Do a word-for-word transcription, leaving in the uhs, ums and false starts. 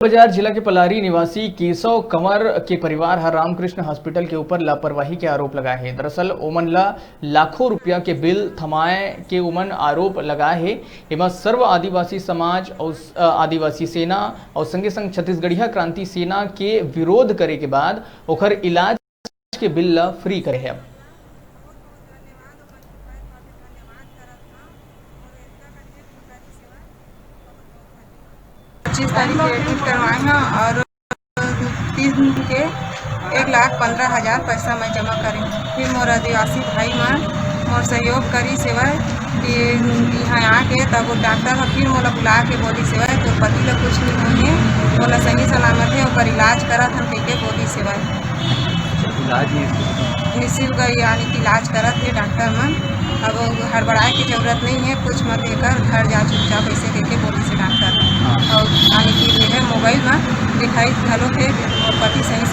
बाजार जिला के पलारी निवासी केशव कंवर के परिवार ह रामकृष्ण हॉस्पिटल के ऊपर लापरवाही के आरोप लगाए हे। दरअसल ओमन ला लाखों रुपया के बिल थमाए के ओमन आरोप लगाए हे। एमा सर्व आदिवासी समाज अउ, अ, आदिवासी सेना अउ संगे संग छत्तीसगढ़िया क्रांति सेना के विरोध करे के बाद ओखर इलाज के बिल ला फ्री करे हे। अब पच्चीस तारीख के एडमिट करवाए हैं और तीस दिन के एक लाख पंद्रह हजार पैसा मैं जमा करें। फिर मोर आदिवासी भाई मन मोर सहयोग करिस हेवय कि इहाँ आके तब वो डॉक्टर ह फिर मोला बुला के बोलिस हेवय, "तोर पति ल कुछ नहीं होए हे, मोला सही सलामत हे, ओकर इलाज करत हन," कहिके बोलिस हेवय। इलाज नहीं निःशुल्क यानी कि इलाज करत हे डॉक्टर मन। अब हड़बड़ाए के जरूरत नहीं है, कुछ मत लेकर घर जा चुपचाप, ऐसे कहिके बोलिस हे डॉक्टर। हाँ। और यानी कि मेरे मोबाइल में दिखाई घलो थे, मोर पति सही